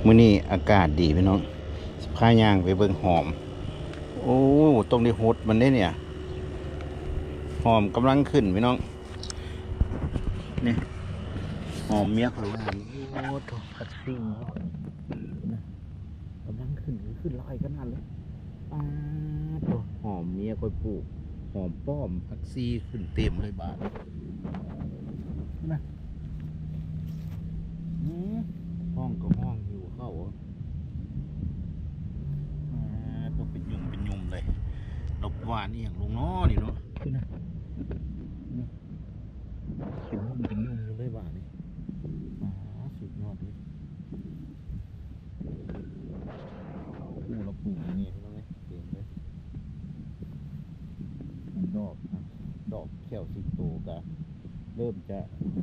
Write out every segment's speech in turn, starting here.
ມື້ນີ້ອາກາດດີພີ່ນ້ອງ ຊິພາຍ່າງໄປເບິ່ງຫອມ. ໂອ້ ຕ້ອງໄດ້ຫົດມັນເດ້ນີ້ ຫອມກຳລັງຂຶ້ນພີ່ນ້ອງ. ນີ້ ຫອມເມຍຂ້ອຍວ່າ ໂອ້ໂທ້ ຜັກຊີ ກຳລັງຂຶ້ນ ຂຶ້ນຫຼາຍຂະໜາດເລີຍ. ປາດໂທ້ ຫອມເມຍຂ້ອຍປູກ ຫອມປ້ອມ ຜັກຊີຂຶ້ນເຕັມເລີຍບາດນີ້ ນະ. ອືມ ຮ້ອງກໍຮ້ອງ ຫິວເຂົ້າ. ອາ ຕົກເປັນຫຍຸ່ມເປັນຫຍຸ່ມເລີຍ. ເຮົາຫວ່ານອີ່ຫຍັງລົງເນາະນີ້ເນາະ ນະ. ເປັນຫຸ່ມເປັນຫຍຸ່ມຢູ່ເລີຍບາດນີ້. ອາ ສຸດຍອດເລີຍ. ໂອ້ ລະປູກນີ້ພີ່ນ້ອງເອີຍ ເຕັມເລີຍ. ດອກ ດອກແຂ້ວສິງໂຕກະເລີ່ມຈະ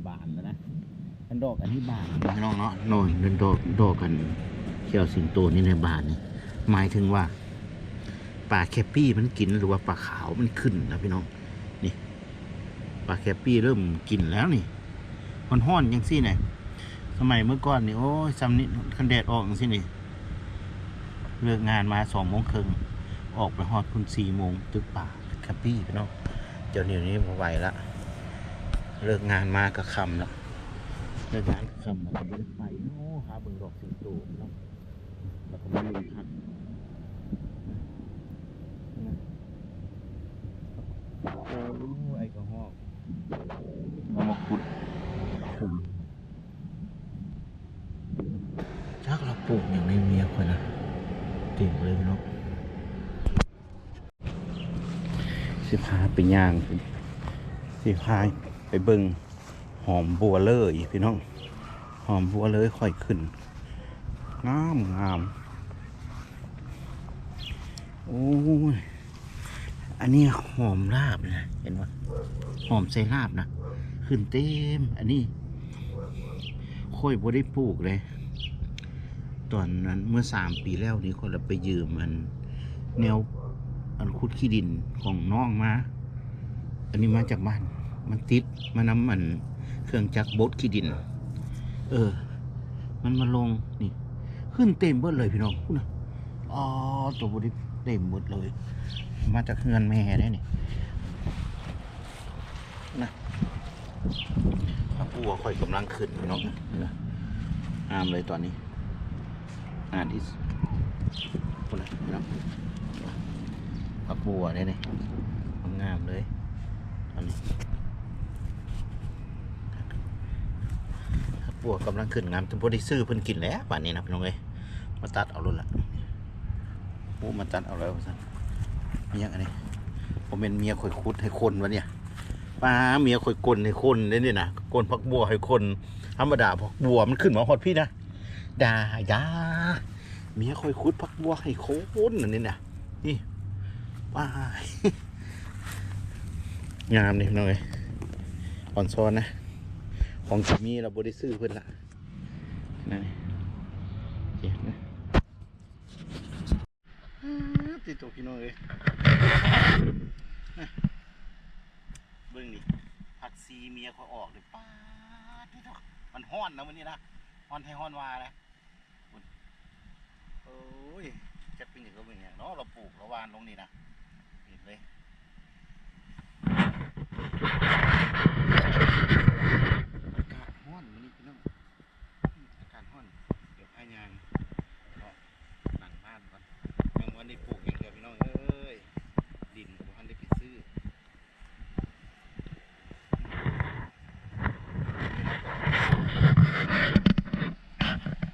ບານແລ້ວນະ. ອັນດອກອັນນີ້ບານພີ່ນ້ອງເນາະ ໂນ້ນ ດອກ ດອກອັນແຂ້ວສິງໂຕນີ້ນະບານນີ້ ໝາຍເຖິງວ່າປາແຄບປີ້ມັນກິນ ຫຼືວ່າປາຂາວມັນຂຶ້ນນະພີ່ນ້ອງ. ນີ້ ປາແຄບປີ້ເລີ່ມກິນແລ້ວນີ້ ຮ້ອນໆຈັ່ງຊີ້ນະ. ສະໄໝເມື່ອກ່ອນນີ້ ໂອ້ຍ ຊ່ຳນີ້ ຄັນແດດອອກຈັ່ງຊີ້ນີ້ ເລີກງານມາສອງໂມງເຄິ່ງ ອອກໄປຮອດພຸ້ນສີ່ໂມງ ຕຶກປາແຄບປີ້ພີ່ນ້ອງ. ດຽວນີ້ບໍ່ໄຫວລະ ເລີກງານມາກໍຄ່ຳລະ ເລີກງານກໍຄ່ຳລະ ກໍບໍ່ໄດ້ໄປ. ໂອ້ ຫາເບິ່ງດອກສິງໂຕພີ່ນ້ອງ. ແລ້ວກໍມາເບິ່ງຄັກ ໂອ້ ໄອ້ກະຮອກ ເອົາມາຂຸດ ຈັກລາວປູກຫຍັງໃນເມຍຂ້ອຍນະ ເຕັມເລີຍເນາະ. ຊິພາໄປຍ່າງ ຊິພາໄປເບິ່ງ ຫອມບົວເລີຍພີ່ນ້ອງ ຫອມບົວເລີຍຄ່ອຍຂຶ້ນ ງາມໆ. ໂອ້ຍ ອັນນີ້ຫອມລາບນະ ເຫັນບໍ່ ຫອມໃສ່ລາບນະ ຂຶ້ນເຕັມ. ອັນນີ້ຂ້ອຍບໍ່ໄດ້ປູກເດ້ ຕອນນັ້ນເມື່ອສາມປີແລ້ວນີ້ ຂ້ອຍລະໄປຢືມອັນ ແນວ ອັນຂຸດຂີ້ດິນຂອງນ້ອງມາ. ອັນນີ້ມາຈາກບ້ານ ມັນຕິດມານຳອັນເຄື່ອງຈັກບົດຂີ້ດິນ. ເອີ ມັນມາລົງນີ້ ຂຶ້ນເຕັມເບິດເລີຍພີ່ນ້ອງ ພຸ້ນນະ. ອໍ ໂຕບໍ່ໄດ້ເຕັມເບິດເລີຍ ມາຈາກເຮືອນແມ່ເດ້ນີ້. ນະ ຜັກບົວຂ້ອຍກຳລັງຂຶ້ນພີ່ນ້ອງ ງາມເລີຍຕອນນີ້ ງາມທີ່ສຸດ ພຸ້ນນະພີ່ນ້ອງ ຜັກບົວເດ້ນີ້ ງາມເລີຍ ອັນນີ້ ຜັກບົວກຳລັງຂຶ້ນງາມ ແຕ່ບໍ່ໄດ້ຊື້ເພິ່ນກິນແລ້ວບາດນີ້ນະພີ່ນ້ອງເອີຍ ມາຕັດເອົາໂລດລະ. ໂອ້ ມາຕັດເອົາແລ້ວວ່າຊັ້ນ. ມີຫຍັງອັນນີ້? ບໍ່ແມ່ນເມຍຂ້ອຍຂຸດໃຫ້ຄົນວະເນຍ. ປ້າ ເມຍຂ້ອຍກົນໃຫ້ຄົນເດ້ນີ້ນະ, ກົນຜັກບົວໃຫ້ຄົນ. ທຳມະດາຜັກບົວມັນຂຶ້ນມາຮອດພີ້ນະ. ຢ່າ ຢ່າ. ເມຍຂ້ອຍຂຸດຜັກບົວໃຫ້ຄົນອັນນີ້ນະ. ນີ້ ວ້າຍ ງາມນີ້ພີ່ນ້ອງເອີຍ. ອອນຊອນນະ. ຂອງຊິມີລະບໍ່ໄດ້ຊື້ເພິ່ນລະ. ນັ້ນ ເຈັບນະ. ຕິໂຕ ພີ່ນ້ອງເອີຍ ເບິ່ງນີ້ ຜັກຊີເມຍຂ້ອຍອອກເດ້. ປາດຕິໂຕ ມັນຮ້ອນນະມື້ນີ້ນະ, ຮ້ອນແທ້ຮ້ອນວ່ານະ. ໂອ້ຍ ຈັກເປັນຫຍັງກໍເປັນຫຍັງເນາະ, ລາວປູກລາວຫວ່ານລົງນີ້ນະ. ເຫັນເລີຍ ອາກາດຮ້ອນມື້ນີ້ພີ່ນ້ອງ. ອາກາດຮ້ອນ ດຽວພາຍ່າງເລາະຫຼັງບ້ານກ່ອນ. ຍັງບໍ່ທັນໄດ້ປູກຫຍັງເທື່ອພີ່ນ້ອງເອີຍ, ດິນກໍບໍ່ທັນໄດ້ໄປຊື້.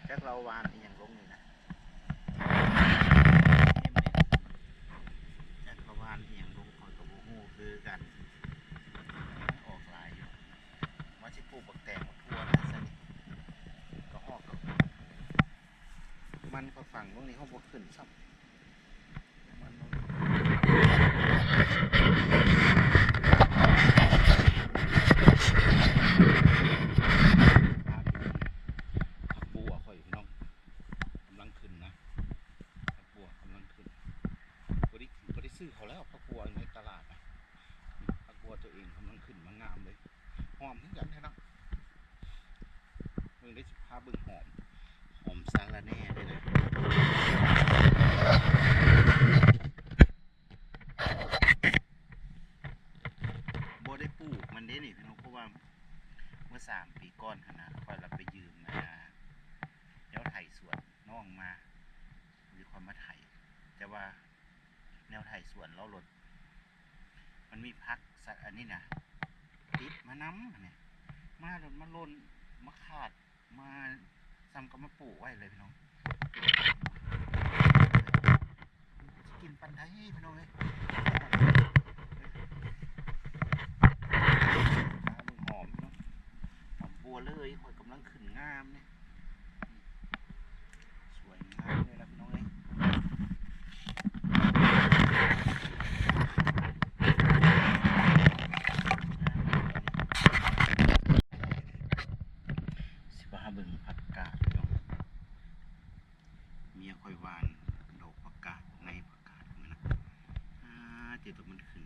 ຈັກລາວຫວ່ານອີ່ຫຍັງລົງນີ້ນະ, ຈັກລາວຫວ່ານອີ່ຫຍັງລົງຂ້ອຍກໍບໍ່ຮູ້ຄືກັນ. ອອກຫຼາຍຢູ່. ວ່າຊິປູກບັກແຕງບັກຖົ່ວນະຊັ້ນນີ້ ກະຮອກກະຫົວ. ມັນກໍຝັງເບິ່ງນີ້ ເຮົາບໍ່ຂຶ້ນຊ້ຳ. ມັນ ຜັກບົວຂ້ອຍພີ່ນ້ອງ ກຳລັງຂຶ້ນນະ, ຜັກບົວກຳລັງຂຶ້ນ. ບໍ່ໄດ້ ບໍ່ໄດ້ຊື້ເຂົາແລ້ວ ຜັກບົວໃນຕະຫຼາດນະ. ຜັກບົວຕົວເອງກຳລັງຂຶ້ນມາງາມເລີຍ. ຫອມຄືກັນແທ້ເນາະ. ເບິ່ງເດ້ ຊິພາເບິ່ງຫອມ ຫອມສາລະແໜ່ ແຕ່ວ່າແນວໄຖສວນລາວໂລດ ມັນມີຜັກສະ ອັນນີ້ນະ ຕິດມານຳນີ້ ມາໂລດ ມາໂລນ ມາຂາດ ມາ ສ່ຳກັບມາປູກໄວ້ເລີຍພີ່ນ້ອງ. ຊິກິນປານໃດພີ່ນ້ອງເອີຍ. ຫອມເນາະ ຫອມບົວເລີຍ ຂ້ອຍກຳລັງຂຶ້ນງາມເດ້ ສວຍງາມເລີຍລະພີ່ນ້ອງເອີຍ. ຊິພາເບິ່ງຜັກກາດພີ່ນ້ອງ. ເມຍຂ້ອຍຫວ່ານດອກຜັກກາດ ໃນຜັກກາດນັ້ນນະ ອາ ເຈົ້າໂຕມັນຂຶ້ນ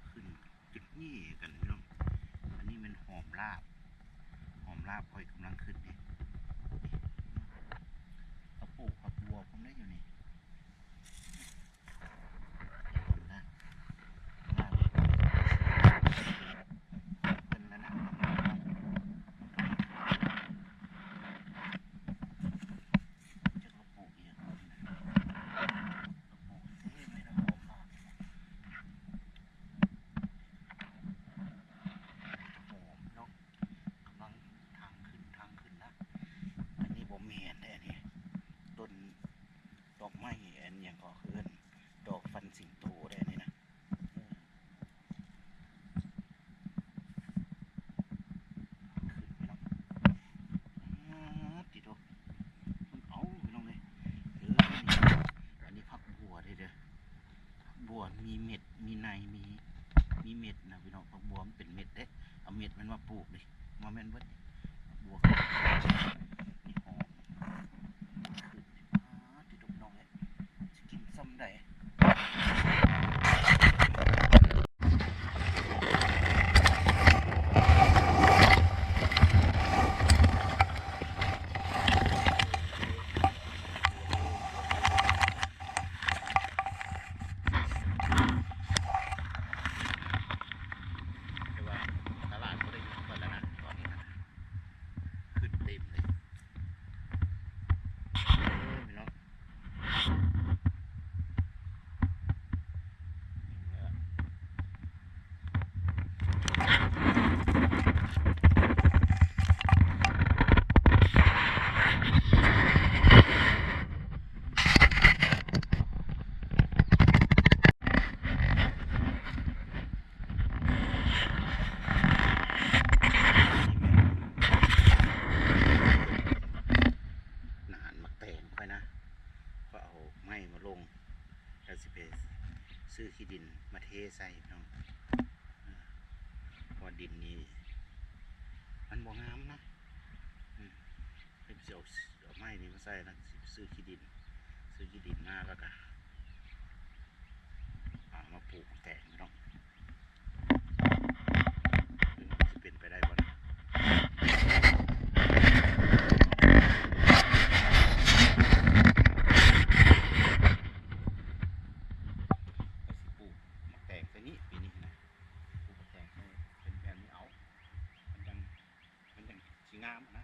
ຂຶ້ນຈຸດນີ້ກັນພີ່ນ້ອງ. ອັນນີ້ແມ່ນຫອມລາບ ຫອມລາບຂ້ອຍກຳລັງຂຶ້ນເດ້. ເຮົາປູກຜັກບົວພ້ອມໄດ້ຢູ່ນີ້. ກຳລັງທາງຂຶ້ນ ທາງຂຶ້ນນະ. ອັນນີ້ບໍ່ແມ່ນເດ້ ອັນນີ້ຕົ້ນດອກໄມ້ ອັນຫຍັງເກາະ ເອີ້ນດອກຟັນສິງໂຕເດ້ ອັນນີ້ນະ. ເອີ ຂຶ້ນໄປເນາະ ອາ ຕິໂຕ ເບິ່ງເອົາພີ່ນ້ອງເອີຍ. ເອີ ອັນນີ້ ອັນນີ້ຜັກບົວເດ້ ເດີ ຜັກບົວມີເມັດ ມີໃນ ມີ ມີເມັດນະພີ່ນ້ອງ. ຜັກບົວມັນເປັນເມັດເດ້ ເອົາເມັດມັນມາປູກເດ້ ບໍ່ແມ່ນເບິດ ຜັກບົວ ມີຫອມ ອາ ຕິໂຕ ພີ່ນ້ອງເອີຍ ຊິກິນສ່ຳໃດ. ແຕ່ວ່າຕະຫຼາດບໍ່ໄດ້ຢຸດເພິ່ນແລ້ວນະ ຕອນນີ້ນະ ຂຶ້ນເຕັມເລີຍ ເອີ ພີ່ນ້ອງ. ນານໝາກແຕງຂ້ອຍນະ ຂ້ອຍເອົາໄມ້ມາລົງ ແລ້ວຊິໄປຊື້ຂີ້ດິນມາເທໃສ່ເນາະ ເພາະວ່າດິນນີ້ມັນບໍ່ງາມນະ. ເອີ ເພິ່ນຊິເອົາ ເອົາໄມ້ນີ້ມາໃສ່ນະ ຊິໄປຊື້ຂີ້ດິນ ຊື້ຂີ້ດິນມາ ແລ້ວກະເອົາມາປູກໝາກແຕງເນາະ. ເບິ່ງວ່າມັນຊິເປັນໄປໄດ້ບໍ່ນະ ກໍຊິປູກໝາກແຕງໃສ່ນີ້ ປີນີ້ນະ ປູກໝາກແຕງໃສ່ເປັນແບບນີ້ ເອົາ ມັນຈັ່ງ ມັນຈັ່ງຊິງາມນະ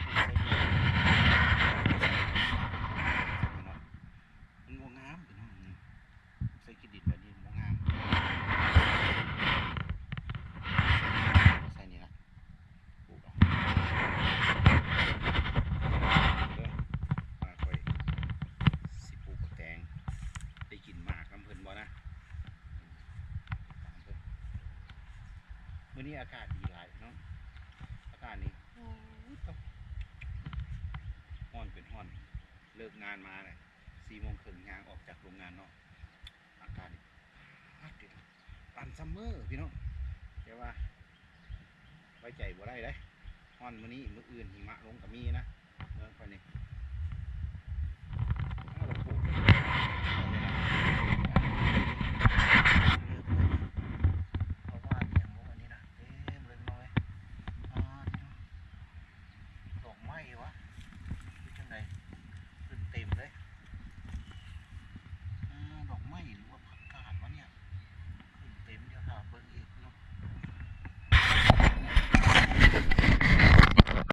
ປູກໃສ່ນີ້ ມັນບໍ່ງາມພີ່ນ້ອງ ໃສ່ຂີ້ດິນແບບນີ້ບໍ່ງາມ ໃສ່ນີ້ລະ ປູກເອົາ ເດີ ວ່າຂ້ອຍຊິປູກໝາກແຕງ ໄດ້ກິນໝາກນຳເພິ່ນບໍ່ນະ. ມື້ນີ້ອາກາດດີຫຼາຍພີ່ນ້ອງ ອາກາດນີ້ ໂອ້ຍ ຮ້ອນເປັນຮ້ອນ ເລີກງານມາແຫຼະ ສີ່ໂມງເຄິ່ງ ຍ່າງອອກຈາກໂຮງງານເນາະ ອາກາດ ປາດຕິໂທ ປານຊັມເມີພີ່ນ້ອງ ແຕ່ວ່າໄວ້ໃຈບໍ່ໄດ້ເດ້ ຮ້ອນມື້ນີ້ ມື້ອື່ນຫິມະລົງກໍມີນະ.